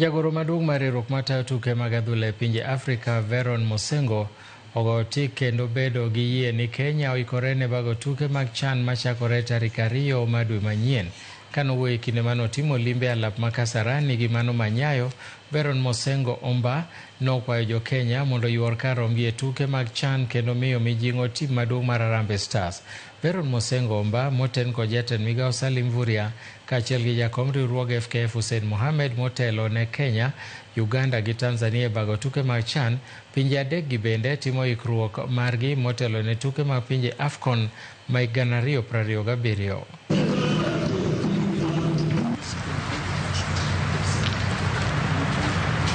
Jagoro maduong' mar riwruok matayo tuke mag adhula e pinje Afrika, Veron Mosengo, ogoyo tik kendo bedo gi yie ni Kenya oikore ne bago tuke mag CHAN machakore tarik 2 mar dwe manyien. Kanowuoyo e kinde manotimo limbe e alap ma Kasarani gi mano ma Nyayo, Veron Mosengo Omba nokwayo jo Kenya mondo oyuor kar rombgi e tuke mag CHAN kendo miyo mijing'o tim maduong' mar Harambee Stars. Veron Mosengo Omba moten kod jatend migao Salim Mvurya kaachiel gi jakom riwruog FKF Hussein Mohamed motelo ne Kenya, Uganda gi Tanzania e bago tuke mag CHAN. Pinje adek gi bende timo ikruok margi motelo ne tuke mag pinje AFCON ma 2027.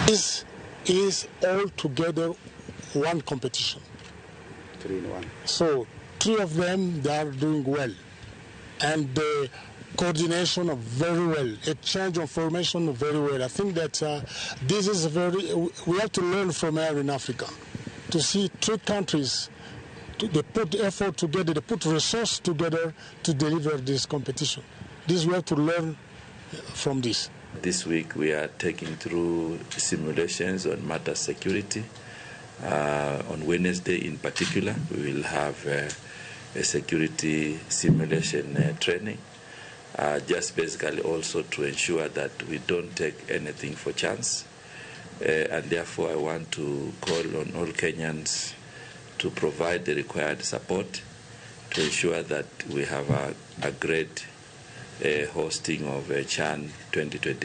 This is all together one competition. 3 in 1. So 3 of them, they are doing well. And the coordination of very well, exchange of information very well. I think that this is very, we have to learn from here in Africa to see 3 countries, they put effort together, they put resource together to deliver this competition. This we have to learn from this. This week we are taking through simulations on matter security. On Wednesday in particular, we will have a security simulation training, just basically also to ensure that we don't take anything for chance. And therefore I want to call on all Kenyans to provide the required support to ensure that we have a great hosting of CHAN 2020.